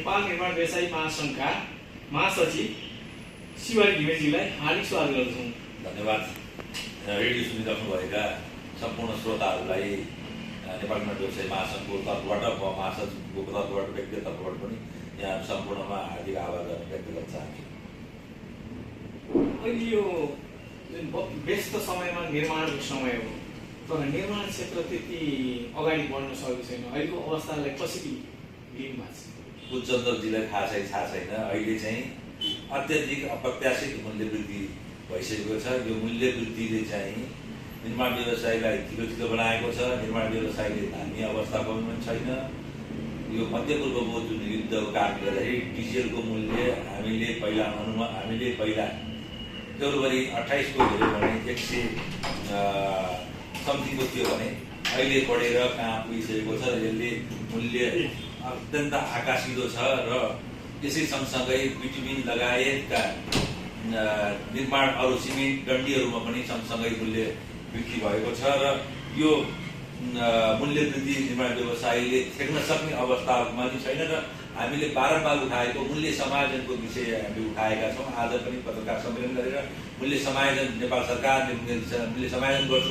नेपाल निर्माण व्यवसायी महासङ्घका महासचिव शिवहरि घिमिरेजीलाई हार्दिक स्वागत गर्दछौँ। धन्यवाद। रेडियो सुनिराख्नुभएका सम्पूर्ण श्रोताहरूलाई नेपाल निर्माण व्यवसायी महासङ्घको तर्फबाट म महासचिवको तर्फबाट व्यक्तिगत तर्फबाट पनि यहाँ सम्पूर्णमा हार्दिक आभार व्यक्त गर्न चाहन्छु। अहिले यो व्यस्त समयमा निर्माणको समय हो, तर निर्माण क्षेत्र त्यति अगाडि बढ्न सकेको छैन। अहिलेको अवस्थालाई कसरी लिनु भएको छ? उच्चन्दरजीलाई थाहा छैन। अहिले चाहिँ अत्याधिक अप्रत्याशित मूल्य वृद्धि भइसकेको छ। यो मूल्य वृद्धिले चाहिँ निर्माण व्यवसायलाई ठिलो बनाएको छ। निर्माण व्यवसायले धान्ने अवस्थाको पनि छैन। यो मध्यपूर्वको जुन युद्धको कारणले गर्दाखेरि डिजेलको मूल्य हामीले पहिला फेब्रुअरी 28 को हेऱ्यौँ भने 100 समथिङको थियो भने अहिले बढेर कहाँ पुगिसकेको छ। यसले मूल्य अत्यन्त आकाशिलो छ र यसै सँगसँगै बिटुमिन लगायतका निर्माण अरू सिमेन्ट डन्डीहरूमा पनि सँगसँगै मूल्य वृद्धि भएको छ र यो मूल्य वृद्धि निर्माण व्यवसायीले थेक्न सक्ने अवस्थामा पनि छैन र हामीले बारम्बार उठाएको मूल्य समायोजनको विषय हामीले उठाएका छौँ। आज पनि पत्रकार सम्मेलन गरेर मूल्य समायोजन नेपाल सरकारले मूल्य समायोजन गर्छु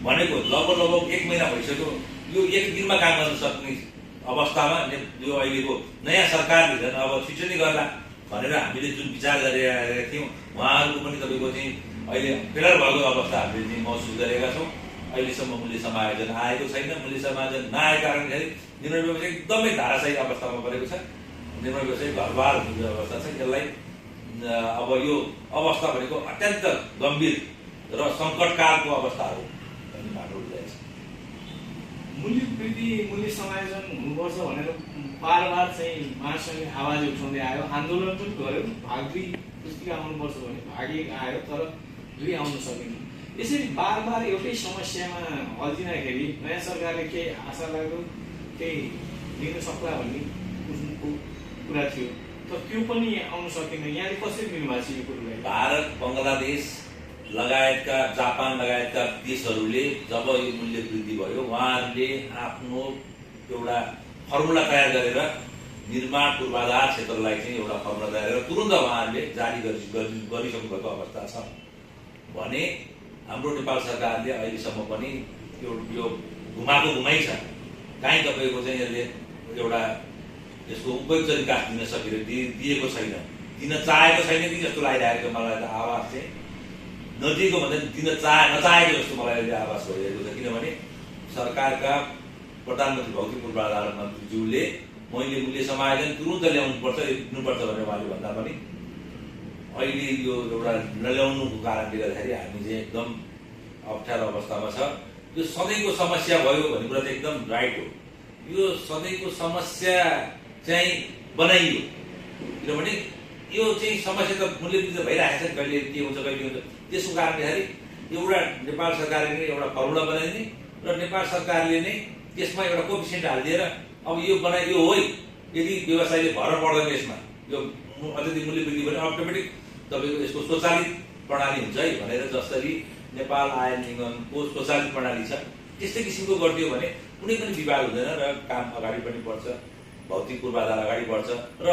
भनेको लगभग 1 महिना भइसक्यो। यो 1 दिनमा काम गर्न सक्ने अवस्थामा यो अहिलेको नयाँ सरकारले झन् अब छिटो नै गर्ला भनेर हामीले जुन विचार गरिरहेका थियौँ, उहाँहरूको पनि तपाईँको चाहिँ अहिले फेलर भएको अवस्था हामीले चाहिँ महसुस गरेका छौँ। अहिलेसम्म मूल्य समायोजन आएको छैन। मूल्य समायोजन नआएको कारणले निर्माण व्यवसाय एकदमै धाराशायी अवस्थामा परेको छ। निर्माण व्यवसाय घरबार हुने अवस्था छ। यसलाई अब यो अवस्था भनेको अत्यन्त गम्भीर र सङ्कटकालको अवस्थाहरू भन्ने मान्नु उठिरहेको छ। मूल्य वृद्धि मूल्य समायोजन हुनुपर्छ भनेर बारबार चाहिँ महासङ्घले आवाज उठाउँदै आयो, आन्दोलन पनि गर्यो। भाग 2 पुस्तिका आउनुपर्छ भने भाग 1 आयो, तर 2 आउन सकेन। यसरी बारबार एउटै समस्यामा अल्झिँदाखेरि नयाँ सरकारले केही आशा लाग्यो, केही दिन सक्ला भन्ने कुरा थियो, तर त्यो पनि आउन सकेन। यहाँले कसरी लिनुभएको छ यो कुरोलाई? भारत, बङ्गलादेश लगायतका जापान लगायतका देशहरूले जब यो मूल्य वृद्धि भयो, उहाँहरूले आफ्नो एउटा फर्मुला तयार गरेर निर्माण पूर्वाधार क्षेत्रलाई चाहिँ एउटा फर्मुला तयार गरेर तुरुन्त उहाँहरूले जारी गरिसक्नु भएको अवस्था छ भने हाम्रो नेपाल सरकारले अहिलेसम्म पनि यो घुमाएको घुमाइ छ। काहीँ तपाईँको चाहिँ यसले एउटा यसको उपयुक्त निकास दिन सकेर दिएको छैन, दिन चाहेको छैन कि जस्तो लागिरहेको छ मलाई। त आवाज चाहिँ नदिएको भन्दा दिन नचाहेको जस्तो मलाई अहिले आवाज भइरहेको छ। किनभने सरकारका प्रधानमन्त्री भौतिक पूर्वाधार मन्त्रीज्यूले मैले मूल्य समायोजन तुरुन्त दिनुपर्छ भनेर उहाँले भन्दा पनि अहिले यो एउटा नल्याउनुको कारणले गर्दाखेरि हामी चाहिँ एकदम अप्ठ्यारो अवस्थामा छ। यो सधैँको समस्या भयो भन्ने कुरा चाहिँ एकदम राइट हो। यो सधैँको समस्या चाहिँ बनाइयो किनभने यो चाहिँ समस्या त मूल्य वृद्धि भइरहेको छ। कहिले के हुन्छ कहिले हुन्छ। त्यसको कारणले गर्दाखेरि एउटा नेपाल सरकारले नै एउटा फर्मुला बनाइदिने र नेपाल सरकारले नै त्यसमा एउटा कोफिसिएन्ट हालिदिएर अब यो बनाइयो हो। यदि व्यवसायले भर पर्दैन यसमा यो अत्यधिक मूल्य वृद्धि भने अटोमेटिक तपाईँको यसको स्वचालित प्रणाली हुन्छ है भनेर, जसरी नेपाल आयन निगमको स्वचालित प्रणाली छ त्यस्तै किसिमको गरिदियो भने कुनै पनि विवाद हुँदैन र काम अगाडि पनि बढ्छ, भौतिक पूर्वाधार अगाडि बढ्छ र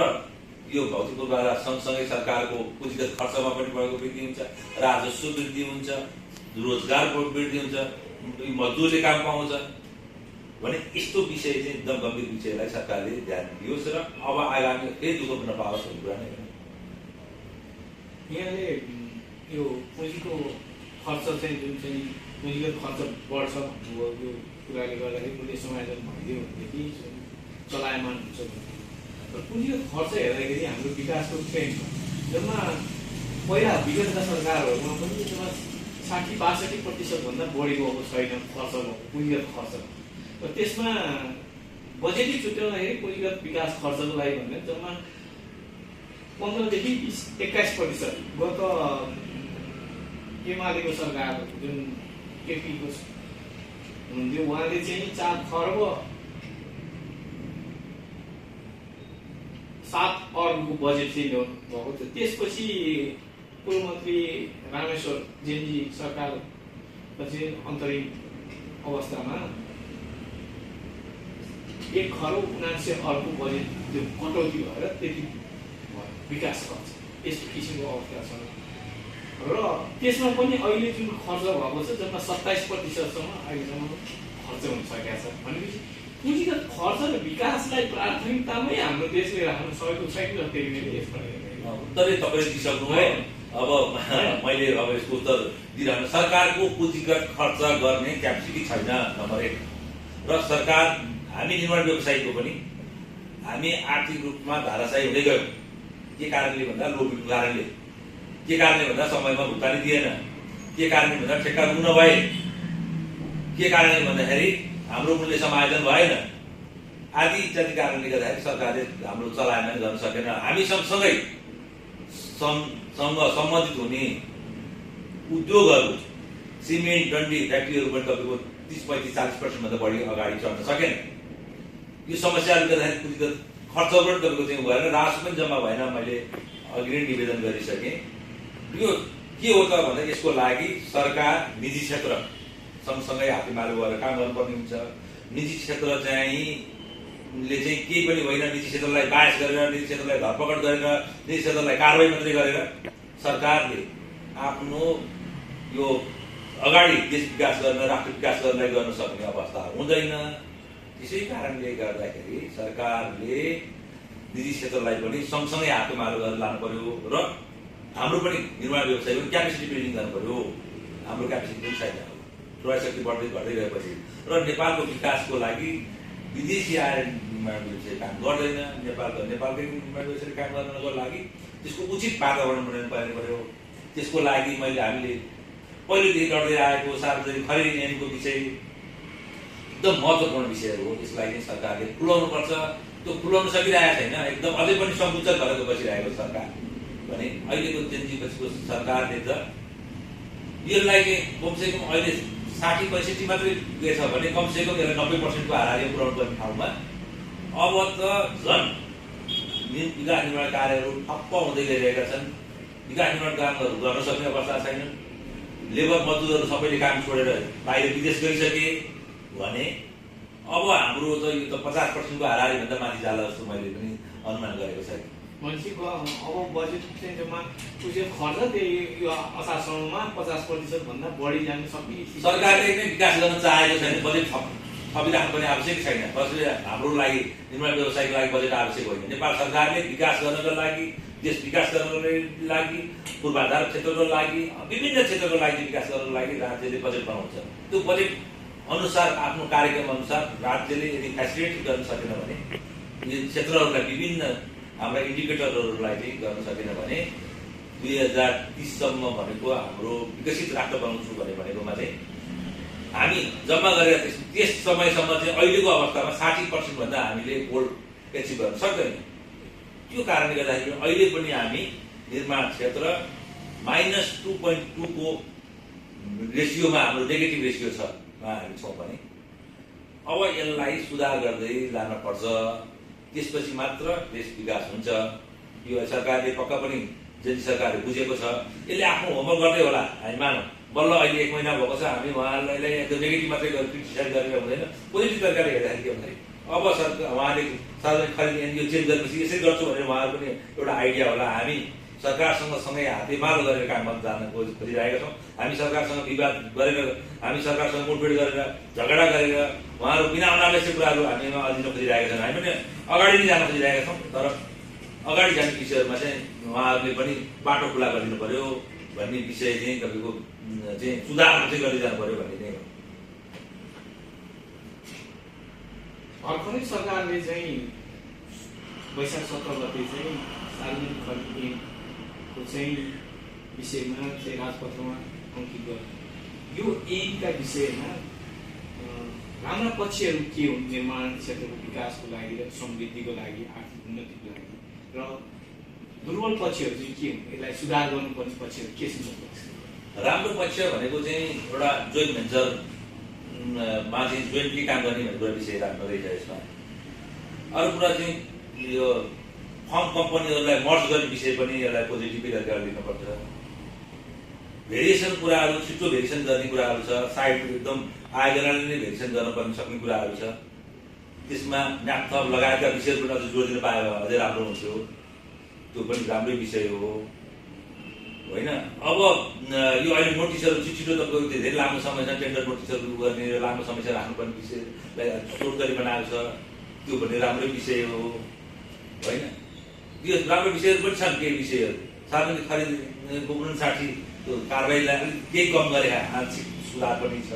यो भौतिक पूर्वाधार सँगसँगै सरकारको पुँजीगत खर्चमा पनि बढेको वृद्धि हुन्छ, राजस्व वृद्धि हुन्छ, रोजगारको वृद्धि हुन्छ, मजदुरले काम पाउँछ भने यस्तो विषय चाहिँ एकदम गम्भीर विषयलाई सरकारले ध्यान दियोस् र अब आगामी केही दुःख नपाओस् भन्ने कुरा नै हो। यहाँले यो पुँजीको खर्च चाहिँ जुन चाहिँ पुँजीगत खर्च बढ्छ भन्नुभयो, यो कुराले गर्दाखेरि मूल्य समायोजन भइदियो भनेदेखि चलायमान हुन्छ। तर पुँजीगत खर्च हेर्दाखेरि हाम्रो विकासको ट्रेन्ड जम्मा पहिला विगतका सरकारहरूमा पनि जम्मा 60-62% भन्दा बढीको अब छैन खर्च पुँजीगत खर्च। र त्यसमा बजेटै छुट्याउँदाखेरि पुँजीगत विकास खर्चको लागि भने जम्मा 15 देखि 21% गत एमालेको सरकार जुन केपीको हुनुहुन्थ्यो उहाँले चाहिँ 4 खर्ब 7 अर्बको बजेट चाहिँ ल्याउनु भएको थियो। त्यसपछि पूर्व मन्त्री रामेश्वर जेनजी सरकार पछि अन्तरिम अवस्थामा 1,79 अर्को बजेट त्यो कटौती भएर त्यति विकास खर्च यस्तो किसिमको अवस्था छ र त्यसमा पनि अहिले जुन खर्च भएको छ जम्मा 27% अहिलेसम्म खर्च हुन सकेको छ भनेपछि पुँजीगत खर्च र विकासलाई प्राथमिकतामै हाम्रो देशले राख्न सकेको छैन त्यही नै यसमा उत्तरै तपाईँले दिइसक्नु भयो। अब मैले अब यसको उत्तर दिइरहनु सरकारको पुँजीगत खर्च गर्ने क्यापेसिटी छैन नम्बर 1 र सरकार हामी निर्माण व्यवसायीको पनि हामी आर्थिक रूपमा धाराशायी हुँदै गयौँ। के कारणले भन्दा लोभीको कारणले, के कारणले भन्दा समयमा भुक्तानी दिएन, के कारणले भन्दा ठेक्का रुन नभए, के कारणले भन्दाखेरि हाम्रो मूल्य समायोजन भएन आदि इत्यादि कारणले गर्दाखेरि सरकारले हाम्रो चलायमान गर्न सकेन। हामी सँगसँगै सम्बन्धित हुने उद्योगहरू सिमेन्ट डन्डी फ्याक्ट्रीहरू पनि तपाईँको 30-35-40% भन्दा बढी अगाडि चढ्न सकेन। यो समस्याले गर्दाखेरि पुँजीगत खर्च पनि तपाईँको चाहिँ भएन, राशि पनि जम्मा भएन। मैले अघि नै निवेदन गरिसकेँ। यो के हो त भन्दा यसको लागि सरकार निजी क्षेत्र सँगसँगै हातेमालो गरेर काम गर्नुपर्ने हुन्छ। निजी क्षेत्र चाहिँ केही पनि होइन, निजी क्षेत्रलाई बायस गरेर, निजी क्षेत्रलाई धरपकड गरेर, निजी क्षेत्रलाई कारवाही मात्रै गरेर सरकारले आफ्नो यो अगाडि देश विकास गर्न, राष्ट्र विकास गर्नलाई गर्न सक्ने अवस्था हुँदैन। त्यसै कारणले गर्दाखेरि सरकारले निजी क्षेत्रलाई पनि सँगसँगै हातेमालो गरेर लानु पर्यो र हाम्रो पनि निर्माण व्यवसाय पनि क्यापेसिटी बिल्डिङ गर्नु पर्यो। हाम्रो क्यापेसिटी पनि छैन, क्रय शक्ति बढ्दै घट्दै गएपछि र नेपालको विकासको लागि विदेशी आएर निर्माण व्यवसाय काम गर्दैन। नेपालकै निर्माण व्यवसाय काम गर्नको लागि त्यसको उचित वातावरण बनाउनु पर्यो। त्यसको लागि हामीले पहिलेदेखि लड्दै आएको सार्वजनिक खरिद ऐनको विषय एकदम महत्त्वपूर्ण विषयहरू हो। यसलाई चाहिँ सरकारले खुलाउनु पर्छ। त्यो खुलाउन सकिरहेको छैन, एकदम अझै पनि सङ्कुचित गरेर बसिरहेको सरकार भने अहिलेको जेनजीपछिको सरकारले त यसलाई चाहिँ कमसेकम अहिले 60-65 मात्रै गएछ भने कमसेकम यसलाई 90% को हाराहारी पुर्याउनु पर्ने ठाउँमा अब त झन् विकास निर्माण कार्यहरू ठप्प हुँदै गइरहेका छन्। विकास निर्माण कामहरू गर्न सक्ने अवस्था छैन। लेबर मजदुरहरू सबैले काम छोडेर बाहिर विदेश गइसके भने अब हाम्रो त यो त 50% को हाराहारी भन्दा माथि जाला जस्तो मैले पनि अनुमान गरेको छ। मान्छेको अब बजेट चाहिँ जम्मा पुँजीगत खर्च त्यही यो असारसम्ममा 50% भन्दा बढी जान सक्ने सरकारले नै विकास गर्न चाहेको छैन। बजेट थपिराख्नु पनि आवश्यक छैन। कसैले हाम्रो लागि निर्माण व्यवसायको लागि बजेट आवश्यक होइन। नेपाल सरकारले विकास गर्नको लागि, देश विकास गर्नको लागि, पूर्वाधार क्षेत्रको लागि, विभिन्न क्षेत्रको लागि विकास गर्नको लागि राज्यले बजेट बनाउँछ। त्यो बजेट अनुसार आफ्नो कार्यक्रम अनुसार राज्यले यदि फेसिलिटेट गर्न सकेन भने यो क्षेत्रहरूलाई विभिन्न हाम्रा इन्डिकेटरहरूलाई चाहिँ गर्न सकेन भने 2030 सम्म भनेको हाम्रो विकसित राष्ट्र बनाउँछु भनेकोमा चाहिँ हामी जम्मा गरेर त्यस समयसम्म चाहिँ अहिलेको अवस्थामा 60% भन्दा हामीले गोल एचिभ गर्न सक्दैन। त्यो कारणले गर्दाखेरि अहिले पनि हामी निर्माण क्षेत्र -2.2 को रेसियोमा हाम्रो नेगेटिभ रेसियो छ हामी छौँ भने अब यसलाई सुधार गर्दै लान पर्छ। त्यसपछि मात्र देश विकास हुन्छ। यो सरकारले पक्का पनि जेडी सरकारले बुझेको छ। यसले आफ्नो होमवर्क गर्दै होला। हामी मानौँ बल्ल अहिले 1 महिना भएको छ, हामी उहाँलाई एकदम नेगेटिभ मात्रै क्रिटिसाइज गरेर हुँदैन। पोजिटिभ तरिकाले हेर्दाखेरि के भन्दाखेरि अब सरकार उहाँले सार्वजनिक खरिद ऐन यो चेन्ज गरेपछि यसै गर्छु भनेर उहाँहरू पनि एउटा आइडिया होला। हामी सरकारसँग सँगै हातेमालो गरेर काम गर्न जान खोजिरहेका छौँ। हामी सरकारसँग विवाद गरेर, हामी सरकारसँग मुठभेड गरेर, झगडा गरेर उहाँहरू बिना अनावश्यक कुराहरू हामीमा अलिन खोजिरहेका छौँ। हामी पनि अगाडि नै जान खोजिरहेका छौँ। तर अगाडि जाने विषयहरूमा चाहिँ उहाँहरूले पनि बाटो खुला गरिदिनु पर्यो भन्ने विषय चाहिँ तपाईँको चाहिँ सुधार चाहिँ गर्दै जानु पर्यो भन्ने नै हो। भर्खरै सरकारले चाहिँ वैशाख 17 गते चाहिँ सार्वजनिक खरिद ऐनको चाहिँ विषयमा चाहिँ राजपत्रमा अङ्कित गर्यो। यो ऐनका विषयमा राम्रा पक्षहरू के हुन् निर्माण क्षेत्रको विकासको लागि र समृद्धिको लागि, आर्थिक उन्नतिको लागि, र दुर्बल पक्षहरू चाहिँ के हुन्? यसलाई सुधार गर्नुपर्ने पक्षहरू के छ? राम्रो पक्ष भनेको चाहिँ एउटा जोइन्ट भेन्चरमा चाहिँ जोइन्टली काम गर्ने भन्ने कुरा विषय राख्नु रहेछ। यसमा अरू कुरा चाहिँ यो फर्म कम्पनीहरूलाई मर्ज गर्ने विषय पनि यसलाई पोजिटिभै तरिकाले लिनुपर्छ। भेरिएसन कुराहरू, छिटो भेरिएसन गर्ने कुराहरू छ। साइड एकदम आयोजनाले नै भेरिएसन गर्न पनि सक्ने कुराहरू छ। त्यसमा न्यापथप लगायतका विषयहरू पनि अझ जोड दिन पायो भने अझै राम्रो हुन्थ्यो। त्यो पनि राम्रै विषय हो होइन। अब यो अहिले नोटिसहरू छिटो तपाईँको धेरै लामो समयमा टेन्डर नोटिसहरू गर्ने लामो समयमा राख्नुपर्ने विषयलाई छोटकरी बनाएको छ, त्यो पनि राम्रै विषय हो होइन। यो राम्रो विषयहरू पनि छन्, केही विषयहरू सार्वजनिक खरिदको 59 त्यो कारबाहीलाई अलिक केही कम गरेका आंशिक सुधार पनि छ।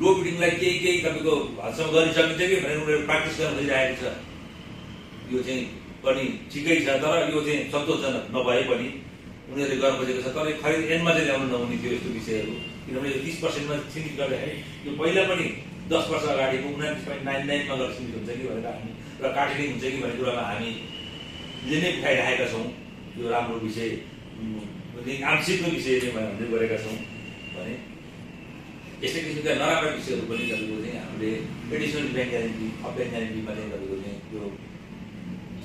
लो बिडिङलाई केही तपाईँको हदसम्म गर्न सकिन्छ कि भनेर उनीहरू प्र्याक्टिस गर्न खोजिरहेको छ, यो चाहिँ पनि ठिकै छ। तर यो चाहिँ सन्तोषजनक नभए पनि उनीहरूले गर्न खोजेको छ। तर खरिद एन्डमा चाहिँ ल्याउनु नहुने थियो यस्तो विषयहरू, किनभने यो 30%मा सीमित गर्दाखेरि यो पहिला पनि 10 वर्ष अगाडि 99.99मा गएर सीमित हुन्छ कि भनेर हामी र काटिने हुन्छ कि भन्ने कुरामा हामीले नै उठाइरहेका छौँ। यो राम्रो विषय आंशिकको विषय नै हामीले गरेका छौँ भने यस्तै किसिमका नराम्रा विषयहरू पनि तपाईँको चाहिँ हामीले एडिसनल ब्याङ्क ग्यारेन्टी ब्याङ्क ग्यारेन्टीमा चाहिँ तपाईँको चाहिँ त्यो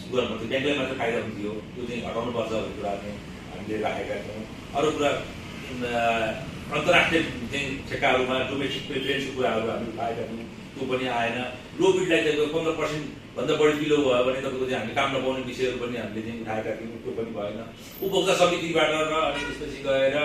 गर्नुपर्थ्यो, ब्याङ्कलाई मात्रै फाइदा हुन्थ्यो, त्यो चाहिँ हटाउनुपर्छ भन्ने कुरा चाहिँ हामीले राखेका छौँ। अरू कुरा अन्तर्राष्ट्रिय चाहिँ ठेक्काहरूमा डोमेस्टिक प्रेफरेन्सको कुराहरू हामीले उठाएका छौँ, त्यो पनि आएन। लो बिडलाई चाहिँ 15%भन्दा बढी बिलो भयो भने तपाईँको चाहिँ हामीले काम नपाउने विषयहरू पनि हामीले चाहिँ उठाएका थियौँ, त्यो पनि भएन। उपभोक्ता समितिबाट र अनि त्यसपछि गएर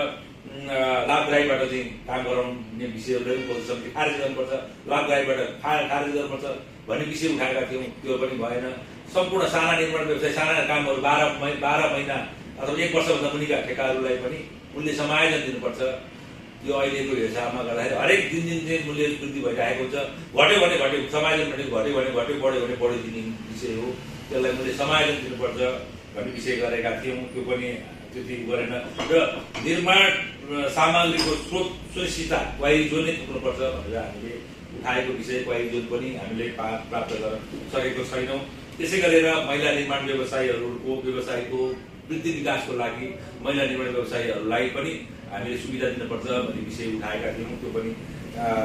लाभग्राहीबाट चाहिँ काम गराउने विषयहरूलाई उपभोक्ता समिति खारेज गर्नुपर्छ, लाभग्राहीबाट खारेज गर्नुपर्छ भन्ने विषय उठाएका थियौँ, त्यो पनि भएन। सम्पूर्ण साना निर्माण व्यवसाय साना कामहरू 12 महिना अथवा 1 वर्षभन्दा मुनिका ठेक्काहरूलाई पनि मूल्य समायोजन दिनुपर्छ। यो अहिलेको हिसाबमा गर्दाखेरि हरेक दिन चाहिँ मूल्य वृद्धि भइरहेको छ। घट्यो भने घट्यो, समायोजन भनेको घट्यो भने घट्यो, बढ्यो भने बढ्यो दिने विषय हो। त्यसलाई मूल्य समायोजन दिनुपर्छ भन्ने विषय गरेका थियौँ, त्यो पनि त्यति गरेन। र निर्माण सामग्रीको स्रोतसितता क्वालिटी जोन नै थुक्नुपर्छ भनेर हामीले उठाएको विषय क्वालिटी जोन पनि हामीले प्राप्त गर्न सकेको छैनौँ। त्यसै गरेर महिला निर्माण व्यवसायको वृद्धि विकासको लागि महिला निर्माण व्यवसायीहरूलाई पनि हामीले सुविधा दिनुपर्छ भन्ने विषय उठाएका थियौँ, त्यो पनि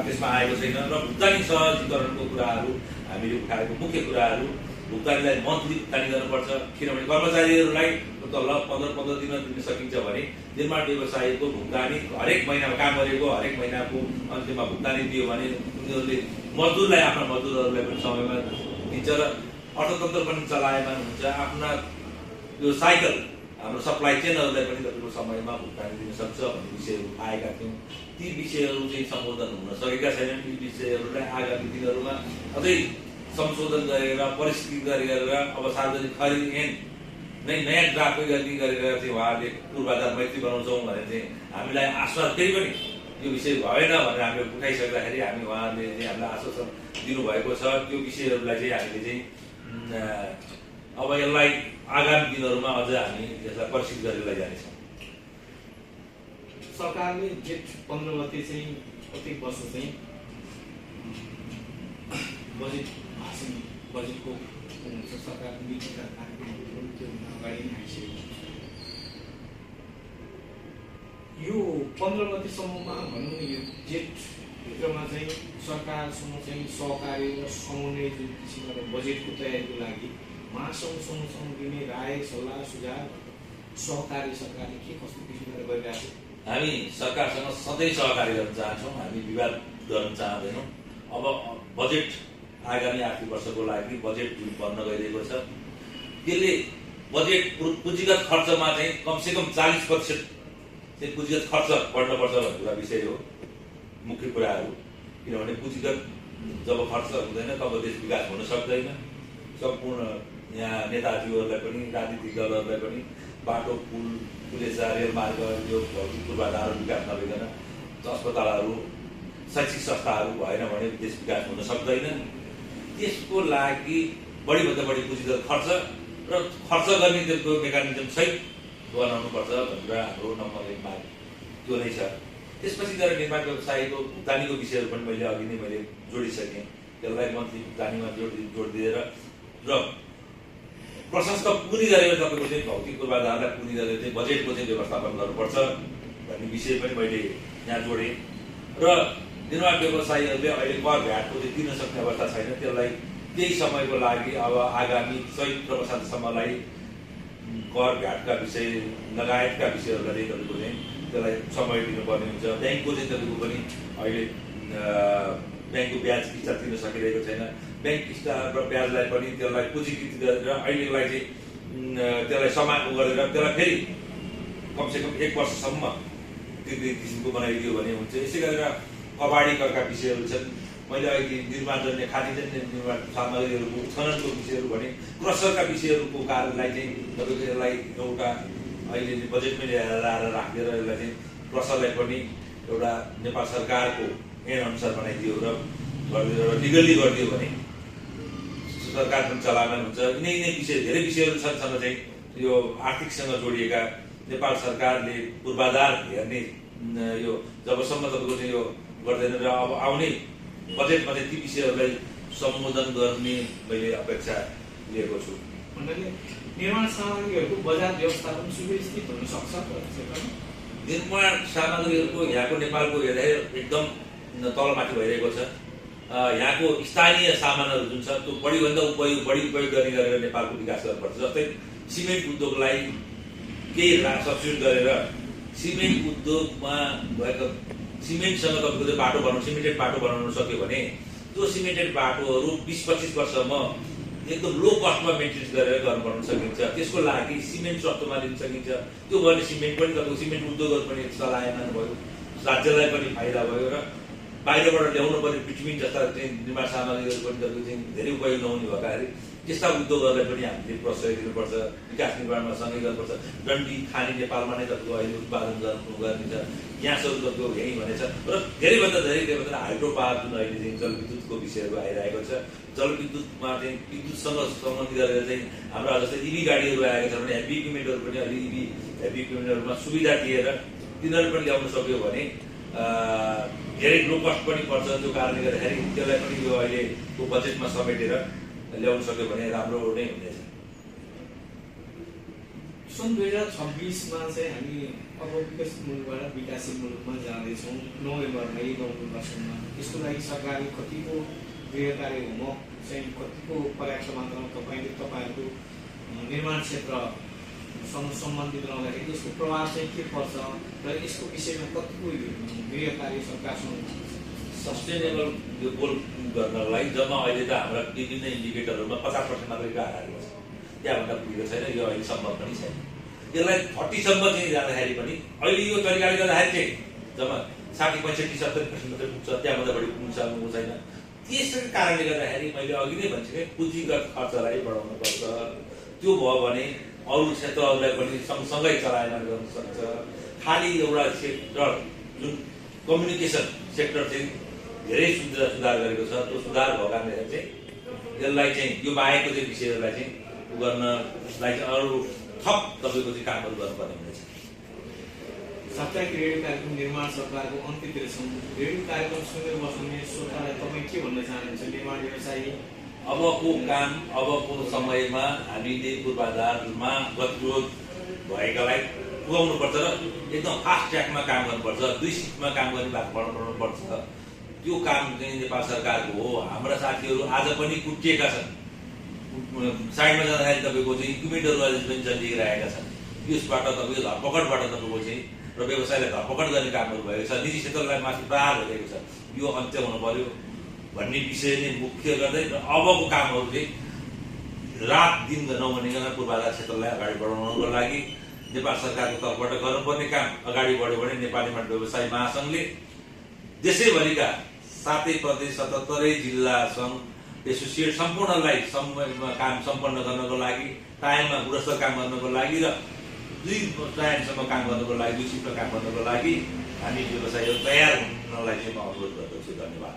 त्यसमा आएको छैन। र भुक्तानी सहजीकरणको कुराहरू हामीले उठाएको मुख्य कुराहरू, भुक्तानीलाई मन्थली भुक्तानी गर्नुपर्छ, किनभने कर्मचारीहरूलाई तलब 15 दिन दिन सकिन्छ भने निर्माण व्यवसायको भुक्तानी हरेक महिनामा काम गरेको हरेक महिनाको अन्त्यमा भुक्तानी दियो भने उनीहरूले मजदुरलाई आफ्ना मजदुरहरूलाई पनि समयमा दिन्छ र अर्थतन्त्र पनि चलायमान हुन्छ। आफ्ना यो साइकल हाम्रो सप्लाई चेनहरूलाई पनि तपाईँको समयमा भुक्तानी दिन सक्छ भन्ने विषयहरू आएका थियौँ। ती विषयहरू चाहिँ सम्बोधन हुन सकेका छैनन्। ती विषयहरूलाई आगामी दिनहरूमा अझै संशोधन गरेर परिष्कृत गरेर अब सार्वजनिक खरिद ऐन नै नयाँ ड्राफ्ट गरेर चाहिँ उहाँहरूले पूर्वाधार मैत्री बनाउँछौँ भनेर चाहिँ हामीलाई आश्वासन फेरि पनि यो विषय भएन भनेर हामीले उठाइसक्दाखेरि हामी उहाँहरूले चाहिँ हामीलाई आश्वासन दिनुभएको छ। त्यो विषयहरूलाई चाहिँ हामीले चाहिँ अब यसलाई आगामी दिनहरूमा अझ हामी यसलाई परिष्कृत गरेर लैजानेछौँ। सरकारले जेठ 15 गते चाहिँ प्रत्येक वर्ष चाहिँ बजेटको सरकारको नीतिका कार्यक्रमहरू त्यो अगाडि नै आइसकेको छ। यो 15 गतेसम्ममा भनौँ न यो जेठभित्रमा चाहिँ सरकारसँग चाहिँ सहकारी र समन्वय जुन किसिमको बजेटको तयारीको लागि महासङ्घसँग दिने राय सल्लाह सुझाव सरकारले के कस्तो किसिमले गरिरहेको छ? हामी सरकारसँग सधैँ सहकारी गर्न चाहन्छौँ, हामी विवाद गर्न चाहँदैनौँ। अब बजेट आगामी आर्थिक वर्षको लागि बजेट जुन बन्न गइरहेको छ त्यसले बजेट पुँजीगत खर्चमा चाहिँ कमसेकम 40% चाहिँ पुँजीगत खर्च बढ्नुपर्छ भन्ने कुरा विषय हो, मुख्य कुराहरू। किनभने पुँजीगत जब खर्च हुँदैन तब देश विकास हुन सक्दैन। सम्पूर्ण यहाँ नेताजीहरूलाई पनि राजनीतिक दलहरूलाई पनि बाटो पुलेसा रेलमार्ग यो भौतिक पूर्वाधार विकास नभइकन अस्पतालहरू शैक्षिक संस्थाहरू भएन भने देश विकास हुन सक्दैन। त्यसको लागि बढीभन्दा बढी पुँजीगत खर्च र खर्च गर्ने त्यसको मेकानिजम सहित बनाउनुपर्छ भनेर हाम्रो नम्बर 1 माग त्यो नै छ। त्यसपछि गएर निर्माण व्यवसायको भुक्तानीको विषयहरू पनि मैले अघि नै मैले जोडिसकेँ। त्यसलाई मन्थली भुक्तानीमा जोड दिएर र प्रशस्त पुँजी गरेर तपाईँको चाहिँ भौतिक पूर्वाधारलाई पुँजी गरेर चाहिँ बजेटको चाहिँ व्यवस्थापन गर्नुपर्छ भन्ने विषय पनि मैले यहाँ जोडेँ। र निर्माण व्यवसायीहरूले अहिले कर भ्याटको चाहिँ तिर्न सक्ने अवस्था छैन, त्यसलाई केही समयको लागि अब आगामी चैत्र वर्षसम्मलाई कर भ्याटका विषय लगायतका विषयहरूलाई चाहिँ तपाईँको चाहिँ त्यसलाई समय दिनुपर्ने हुन्छ। ब्याङ्कको चाहिँ तपाईँको पनि अहिले ब्याङ्कको ब्याज किस्ता तिर्न सकिरहेको छैन। ब्याङ्क स्टार र ब्याजलाई पनि त्यसलाई पुँजीकृत गरेर अहिलेलाई चाहिँ त्यसलाई समाप्त गरेर त्यसलाई फेरि कमसेकम 1 वर्षसम्म त्यो किसिमको बनाइदियो भने हुन्छ। यसै गरेर कबाडी करका विषयहरू छन्। मैले अहिले निर्माणजन्य खाद्यजन्य निर्माण सामग्रीहरूको उत्खननको विषयहरू भने क्रसरका विषयहरूको कारणलाई चाहिँ तपाईँको यसलाई एउटा अहिले बजेटमै ल्याएर राखिदिएर यसलाई चाहिँ क्रसरलाई पनि एउटा नेपाल सरकारको ऐन अनुसार बनाइदियो र गरिदियो र लिगल्ली गरिदियो भने सरकार पनि चलायमान हुन्छ। यिनै विषय धेरै विषयहरू छन् चाहिँ यो आर्थिकसँग जोडिएका नेपाल सरकारले पूर्वाधार हेर्ने यो जबसम्म तपाईँको चाहिँ यो गर्दैन र अब आउने बजेटमा चाहिँ ती विषयहरूलाई सम्बोधन गर्ने मैले अपेक्षा लिएको छु। निर्माण सामग्रीहरूको बजार व्यवस्थापन सुव्यवस्थित हुन सक्छ। निर्माण सामग्रीहरूको यहाँको नेपालको हेर्दाखेरि एकदम तलमाथि भइरहेको छ। यहाँको स्थानीय सामानहरू जुन छ त्यो बढीभन्दा बढी उपयोग गर्ने गरेर नेपालको विकास गर्नुपर्छ। जस्तै सिमेन्ट उद्योगलाई केही सब्सिडी गरेर सिमेन्ट उद्योगमा भएको सिमेन्टसँग तपाईँको त्यो बाटो बनाउनु सिमेन्टेड बाटो बनाउन सक्यो भने त्यो सिमेन्टेड बाटोहरू 20-25 वर्षसम्म एकदम लो कस्टमा मेन्टेनेन्स गरेर गर्नु सकिन्छ। त्यसको लागि सिमेन्ट सस्तोमा लिन सकिन्छ। त्यो गर्ने सिमेन्ट पनि तपाईँको सिमेन्ट उद्योगहरू पनि चलायमान भयो, राज्यलाई पनि फाइदा भयो र बाहिरबाट ल्याउनु पर्ने बिटुमिन जस्ता चाहिँ निर्माण सामग्रीहरू पनि तपाईँको चाहिँ धेरै उपयोग नहुने भएकाखेरि त्यस्ता उद्योगहरूलाई पनि हामीले प्रोत्साहित दिनुपर्छ। विकास निर्माणमा सँगै गर्नुपर्छ। डन्डी खाने नेपालमा नै तपाईँको अहिले उत्पादन गर्ने छ। ग्यासहरू तपाईँको यहीँ भनेछ र धेरैभन्दा हाइड्रो पावर जुन अहिले चाहिँ जलविद्युतको विषयहरू आइरहेको छ। जलविद्युतमा चाहिँ विद्युतसँग सम्बन्धित गरेर चाहिँ हाम्रा जस्तै इभी गाडीहरू आएका छन् भने हेभी इक्विपमेन्टहरू पनि अहिले हेभी इक्विपमेन्टहरूमा सुविधा दिएर तिनीहरू पनि ल्याउन सक्यो भने धेरै लो कस्ट पनि पर्छ। त्यो कारणले गर्दाखेरि त्यसलाई पनि यो अहिलेको बजेटमा समेटेर ल्याउन सक्यो भने राम्रो नै हुनेछ। सन् 2026मा चाहिँ हामी अब विकसित मुलुकबाट विकासशील मुलुकमा जाँदैछौँ। नोभेम्बरमा नोभेम्बरसम्म यसको लागि सरकारले कतिको गृह कार्य होमवर्क चाहिँ कतिको पर्याप्त मात्रामा तपाईँहरूको निर्माण क्षेत्रसँग सम्बन्धित रहँदाखेरि यसको प्रभाव चाहिँ के पर्छ र यसको विषयमा कतिको गृह कार्य सरकारसँग सस्टेनेबल यो गोल गर्नलाई जम्मा अहिले त हाम्रा विभिन्न इन्डिकेटरहरूमा 50% मात्रै आएको छ। त्यहाँभन्दा पुगेको छैन। यो अहिले सम्भव पनि छैन। यसलाई 40सम्म चाहिँ जाँदाखेरि पनि अहिले यो तरिकाले गर्दाखेरि चाहिँ जम्मा 60-65-70% मात्रै पुग्छ। त्यहाँभन्दा बढी पुग्नु छैन। त्यसै कारणले गर्दाखेरि मैले अघि नै भनिसकेँ पुँजीगत खर्चलाई बढाउनुपर्छ। त्यो भयो भने अरू क्षेत्रहरूलाई पनि सँगसँगै चलायमान गर्न सक्छ। खालि एउटा सेक्टर जुन कम्युनिकेसन सेक्टर चाहिँ धेरै सुधार गरेको छ। त्यो सुधार भएको कारणले चाहिँ यसलाई चाहिँ यो बाहेकको चाहिँ विषयहरूलाई चाहिँ गर्नलाई चाहिँ अरू थप तपाईँको चाहिँ कामहरू गर्नुपर्ने हुनेछ। साप्ताहिक रेडियो कार्यक्रम निर्माण सरकारको अन्त्यतिर छौँ। रेडियो कार्यक्रम सुनेर बस्ने श्रोतालाई तपाईँ के भन्न चाहनुहुन्छ? निर्माण व्यवसायी अबको काम अबको समयमा हामीले पूर्वाधारमा गतिरोध भएकालाई पुगाउनु पर्छ र एकदम फास्ट ट्र्याकमा काम गर्नुपर्छ। 2 शिफ्टमा काम गर्ने बनाउनुपर्छ। त्यो काम चाहिँ नेपाल सरकारको हो। हाम्रा साथीहरू आज पनि कुटिएका छन्। साइडमा जाँदाखेरि तपाईँको चाहिँ इक्विपमेन्टहरू अहिले पनि चलिरहेका छन्। यसबाट तपाईँको धरपकडबाट तपाईँको चाहिँ र व्यवसायलाई धरपकड गर्ने कामहरू भएको छ। निजी क्षेत्रलाई माथि प्रहार भइरहेको छ। यो अन्त्य हुनु पर्यो भन्ने विषय नै मुख्य गर्दै र अबको कामहरू चाहिँ रात दिन नभनिकन पूर्वाधार क्षेत्रलाई अगाडि बढाउनको लागि नेपाल सरकारको तर्फबाट गर्नुपर्ने काम अगाडि बढ्यो भने नेपाली निर्माण व्यवसायी महासङ्घले देशैभरिका 7 प्रदेश 77 जिल्ला सङ्घ एसोसिएट सम्पूर्णलाई समयमा काम सम्पन्न गर्नको लागि टाइममा गुणस्तर काम गर्नको लागि र 2 टाइमसम्म काम गर्नको लागि 2 शिफ्टमा काम गर्नको लागि हामी व्यवसायीहरू तयार हुनलाई चाहिँ म अनुरोध गर्दछु। धन्यवाद।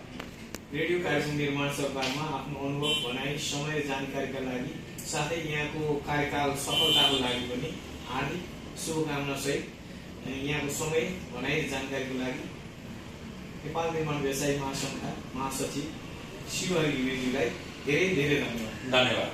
रेडियो कार्यक्रम निर्माण सरकारमा आफ्नो अनुभव भनाइ समय जानकारीका लागि साथै यहाँको कार्यकाल सफलताको लागि पनि हार्दिक शुभकामना सहित यहाँको समय भनाइ जानकारीको लागि नेपाल निर्माण व्यवसायी महासङ्घका महासचिव शिवहरि घिमिरेज्यूलाई धेरै धेरै धन्यवाद। धन्यवाद।